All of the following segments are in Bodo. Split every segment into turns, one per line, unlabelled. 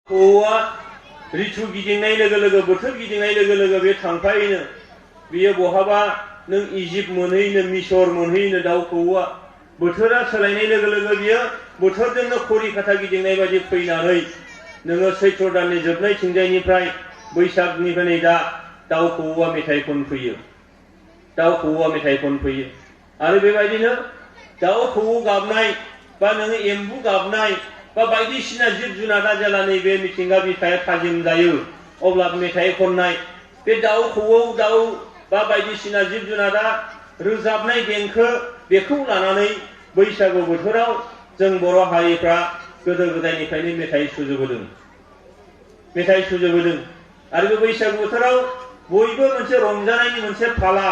खौआ ऋतु गिदिंनाय लोगो लोगो बोथोर गिदिंनाय लोगो लोगो बे थांफायोनो बियो बहाबा नों इजिप्ट मोनहैनो मिसर मोनहैनो दाउ खौआ बोथोरा सोलायनाय लोगो लोगो बियो बोथोरजोंनो खरि खाथा गिदिंनाय बायदि फैनानै नोङो सैत्र दाननि जोबनाय थिंजायनिफ्राय बैसागनिफ्राय नै दा दाउ खौआ मेथाइ खनफैयो दाउ खौआ मेथाइ खनफैयो आरो बेबायदिनो दाउ खौऔ गाबनाय बा नोङो एम्बु गाबनाय बा बायदिसिना जिब जुनारा जेला नैबे मिथिंगा बिखाया थाजिम जायो अब्ला मेथाइ खननाय बे दाउ खौऔ दाउ बा बायदिसिना जिब जुनारा रोजाबनाय देंखो बेखौ लानानै बैसागु बोथोराव जों बर' हारिफ्रा गोदो गोदायनिफ्रायनो मेथाइ सुजुबोदों आरो बे बैसागु बोथोराव बयबो मोनसे रंजानायनि मोनसे फाला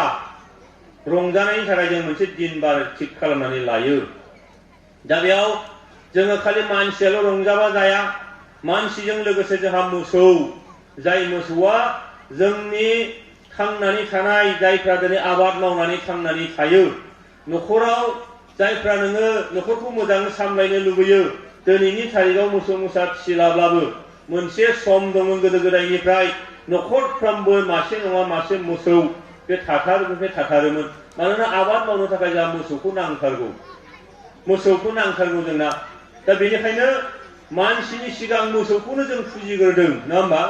रंजानायनि थाखाय जों मोनसे दिन बार थिग खालामनानै लायो दा बेयाव जोङो खालि मानसियाल' रंजाबा जाया मानसिजों लोगोसे जोंहा मोसौ जाय मोसौआ जोंनि थांनानै थानाय जायफ्रा दिनै आबाद मावनानै थांनानै थायो न'खराव जायफ्रा नोङो न'खरखौ मोजां सामलायनो लुबैयो दिनैनि थारिखआव मोसौ मोसा फिसिलाब्लाबो मोनसे सम दंमोन गोदो गोदायनिफ्राय न'खरफ्रोमबो मासे नङा मासे मोसौ बे थाथारोमोन मानोना आबाद मावनो थाखाय जोंहा मोसौखौ नांथारगौ जोंना दा बेनिखायनो मानसिनि सिगां मोसौखौनो जों फुजिग्रोदों नङा होमबा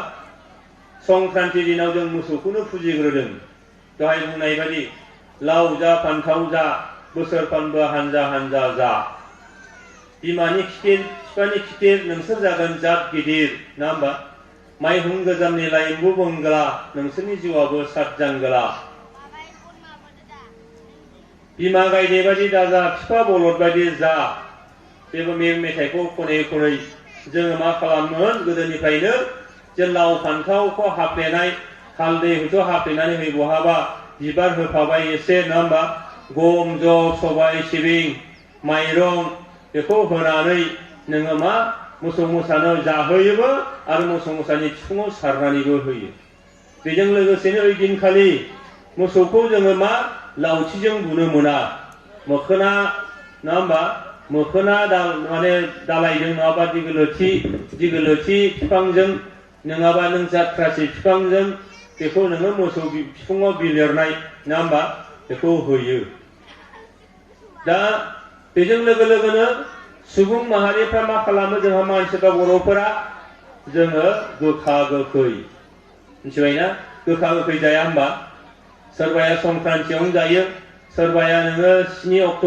संक्रान्ति दिनाव जों मोसौखौनो फुजिग्रोदों दहाय बुंनाय बायदि लाव जा फान्थाव जा बोसोरफ्रोमबो हानजा हानजा जा बिमानि खिथेर बिफानि खिथेर नोंसोर जागोन जात गिदिर नङा होमबा माइहुं गोजामनि लाइम्बु बंगला नोंसोरनि जिउआबो सात जांगला बिमा गायदे बायदि दाजा बिफा बलद बायदि जा बेबो मेथाइखौ खनै खनै जोङो मा खालामोमोन गोदोनिफ्रायनो जे लाव फान्थावखौ हाफ्लेनाय हालदै हयथ' हाफ्लेनानै होयो बहाबा बिबार होफाबाय एसे नङा होमबा गम जब सबाय सिबिं माइरं बेखौ होनानै नोङो मा मोसौ मोसानो जाहोयोबो आरो मोसौ मोसानि बिखुङाव सारनानैबो होयो बेजों लोगोसेनो ओइ दिनखालि मोसौखौ जोङो मा लावथिजों बुनो मोना मोखोना नङा होमबा मोखोना माने दालायजों नङाबा दिगोलथि बिफांजों नङाबा नों जाथ्रासि बिफांजों बेखौ नोङो मोसौ बिखुङाव बिलिरनाय नङा होमबा बेखौ होयो दा बेजों लोगो लोगोनो सुबुं माहारिफ्रा मा खालामो जोंहा मानसिफ्रा बर'फोरा जोङो गोखा गोखै मिथिबायना गोखा गोखै जाया होमबा सोरबाया संक्रान्तियावनो जायो सोरबाया नोङो 7 अक्ट'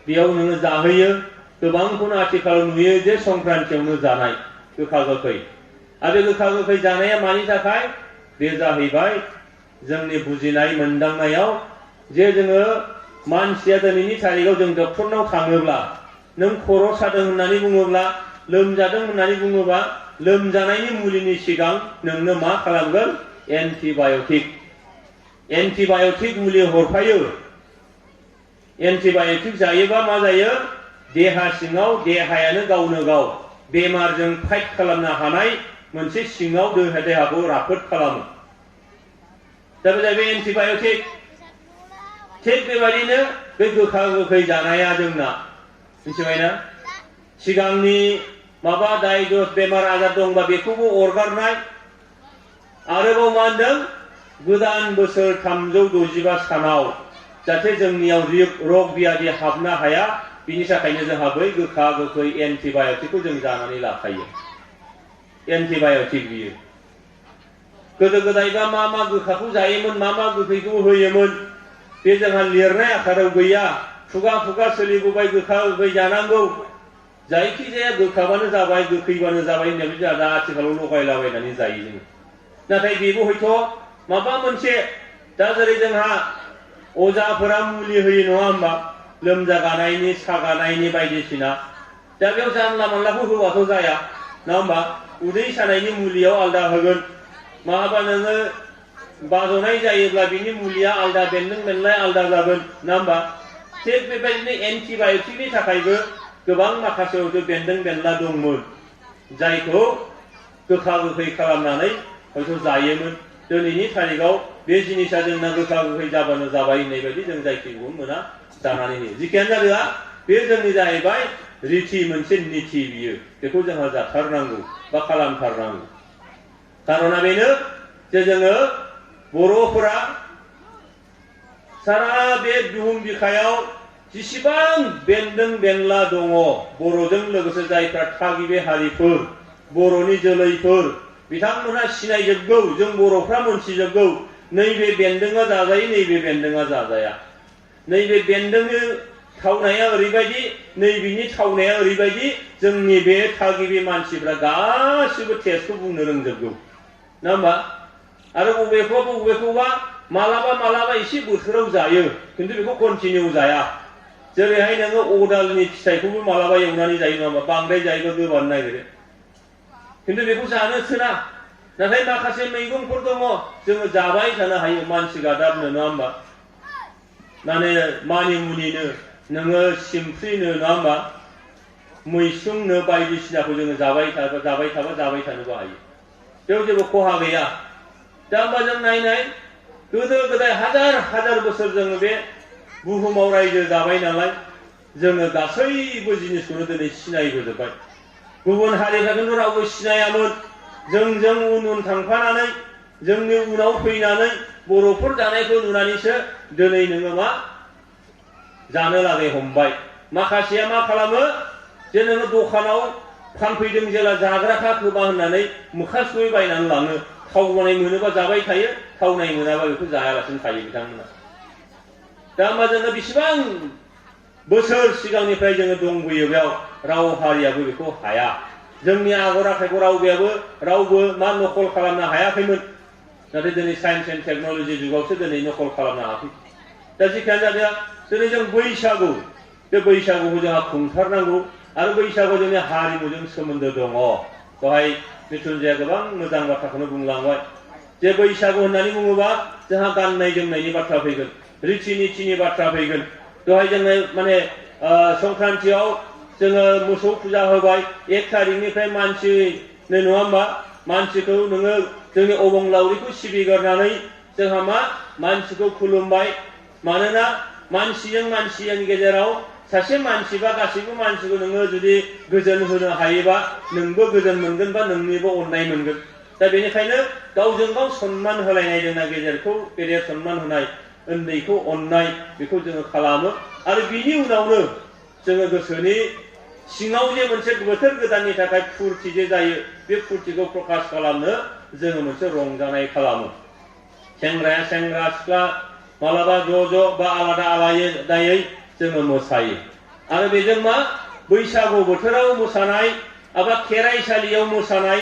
बेयाव नोङो जाहोयो गोबांखौनो आथिखालाव नुयो जे संक्रान्तियावनो जानाय गोखा गोखै आरो गोखा गोखै जानाया मानि थाखाय बे जाहैबाय जोंनि बुजिनाय मोनदांनायाव जे जोङो मानसिया दिनैनि थारिखआव जों डक्टरनाव थाङोब्ला नों खर' सादों होननानै बुङोब्ला लोमजादों होननानै बुङोबा लोमजानायनि मुलिनि सिगां नोंनो मा खालामगोन एन्टिबाय'टिक मुलि हरफायो एन्टिबाय'टिक जायोबा मा जायो देहा सिङाव देहायानो गावनो गाव बेमारजों फाइट खालामनो हानाय मोनसे सिङाव देहाखौ राफोद खालामो दा बे जाहैबाय एन्टिबाय'टिक थिग बेबायदिनो बे गोखा गोखै जानाया जोंना मिथिबायना सिगांनि माबा दायजस बेमार आजार दंबा बेखौबो अरगारनाय आरोबाव मा होनदों गोदान बोसोर 365 सानाव जाहाथे जोंनियाव रग बियादि हाबनो हाया बिनि थाखायनो जोंहा बै गोखा गोखै एन्टिबाय'टिकखौ जों जानानै लाखायो एन्टिबाय'टिक बियो गोदो गोदायबा मा गोखाखौ जायोमोन मा गोखैखौ होयोमोन बे जोंहा लिरनाय आखाराव गैया खुगा खुगा सोलिबोबाय गोखा गोखै जानांगौ जायखिजाया गोखाबानो जाबाय गोखैबानो जाबाय होननानै जोंहा दा आथिखालाव लगायलाबायनानै जायो जोङो नाथाय बेबो हयथ' माबा मोनसे दा जेरै जोंहा अजाफोरा मुलि होयो नङा होमबा लोमजागानायनि सागानायनि बायदिसिना दा बेयाव जानला मानलाखौ होबाथ' जाया नङा होमबा उदै सानायनि मुलियाव आलदा होगोन माबा नोङो बाज'नाय जायोब्ला बिनि मुलिया आलदा बेन्दों बेनलाय आलदा जागोन नङा होमबा थिग बेबायदिनो एन्टिबाय'टिकनि थाखायबो गोबां माखासे बेन्दों बेनला दंमोन जायखौ गोखा गोखै खालामनानै हयथ' जायोमोन दिनैनि थारिखआव बे जिनिसा जोंना गोखा गोखै जाबानो जाबाय होननाय बायदि जों जायखिखौ मोना जानानै होयो जिखियानो जादोआ बे जोंनि जाहैबाय रीति मोनसे नीति बियो बेखौ जोंहा जाथारनांगौ बा खालामथारनांगौ। कारना बेनो जे जोङो बर'फोरा सारा बे बुहुम बिखायाव जेसेबां बेन्दों बेनला दङ बर'जों लोगोसे जायफ्रा थागिबि हारिफोर बर'नि जोलैफोर बिथांमोनहा सिनायजोबगौ, जों बर'फ्रा मोनथिजोबगौ नैबे बेन्दोंआ जाजायो नैबे बेन्दोंआ जाजाया, नैबे बेन्दोंनि थावनाया ओरैबायदि नैबेनि थावनाया ओरैबायदि, जोंनि बे थागिबि मानसिफ्रा गासिबो टेस्टखौ बुंनो रोंजोबगौ नङा होमबा। आरो बबेखौबा मालाबा एसे बोथोराव जायो खिन्थु बेखौ कन्टिनिउ जाया। जेरैहाय नोङो अदालनि फिथाइखौबो मालाबा एवनानै जायो नङा होमबा, बांद्राय जायोबा गोबानो नागिरो खिन्थु बेखौ जानो थोना। नाथाय माखासे मैगंफोर दङ जोङो जाबाय थानो हायो, मानसि गादाबनो नङा होमबा, माने मानिमुनिनो नोङो सिमफ्रिनो नङा होमबा, मैसुंनो बायदिसिनाखौ जोङो जाबाय थानोबो हायो, बेयाव जेबो खहा गैया। दा होमबा जों नायनाय गोदो गोदाय हाजार बोसोर जोङो बे बुहुमाव रायजो जाबाय नालाय जोङो गासैबो जिनिसखौनो दिनै सिनायबोजोबबाय। गुबुन हारिफ्रा खिन्थु रावबो सिनायामोन। जोंजों उन थांफानानै जोंनि उनाव फैनानै बर'फोर जानायखौ नुनानैसो दिनै नोङो मा जानो लागै हमबाय। माखासेया मा खालामो जे नोङो दखानाव फानफैदों जेला जाग्राखा खोमा होननानै मोखा सुयै बायनानै लाङो, थावनाय मोनोबा जाबाय थायो, थावनाय मोनाबा बेखौ जायालासिनो थायो बिथांमोना। दा होमबा जोङो बेसेबां बोसोर सिगांनिफ्राय जोङो दंबोयो, बेयाव राव हारियाबो बेखौ हाया। जोंनि आगर आखाइखौ रावबो मा नकल खालामनो हायाखैमोन। नाथाय दिनै साइन्स एन्ड टेक्न'लजि जुगावसो दिनै नकल खालामनो हायाखै। दा जिखियानो जादों दिनै जों बैसागु, बे बैसागुखौ जोंहा खुंथारनांगौ आरो बैसागुआव जोंनि हारिमुजों सोमोन्दो दङ। दहाय मिथुनजया गोबां मोजां बाथ्राखौनो बुंलांबाय जे बैसागु होननानै बुङोबा जोंहा गाननाय जोमनायनि बाथ्रा फैगोन, रीति नीतिनि बाथ्रा फैगोन। दहाय जोङो माने संक्रान्तियाव जोङो मोसौ फुजा होबाय, 1 तारिखनिफ्राय मानसिनो नङा होमबा, मानसिखौ नोङो जोंनि अबंलावरिखौ सिबिगोरनानै जोंहा मा मानसिखौ खुलुमबाय। मानोना मानसिजों मानसिनि गेजेराव सासे मानसि बा गासैबो मानसिखौ नोङो जुदि गोजोन होनो हायोबा नोंबो गोजोन मोनगोन बा नोंनिबो अननाय मोनगोन। दा बेनिखायनो गावजों गाव सनमान होलायनाय, जोंना गेदेरखौ गेदेर सनमान होनाय, उन्दैखौ अननाय, बेखौ जोङो खालामो। आरो बिनि उनावनो जोङो गोसोनि सिङाव जे मोनसे बोथोर गोदाननि थाखाय फुरथि जे जायो, बे फुरथिखौ प्रकाश खालामनो जोङो मोनसे रंजानाय खालामो। सेंग्राया सेंग्रा सिख्ला मालाबा ज' बा आलादायै जोङो मोसायो। आरो बेजों मा बैसागु बोथोराव मोसानाय एबा खेराइसालियाव मोसानाय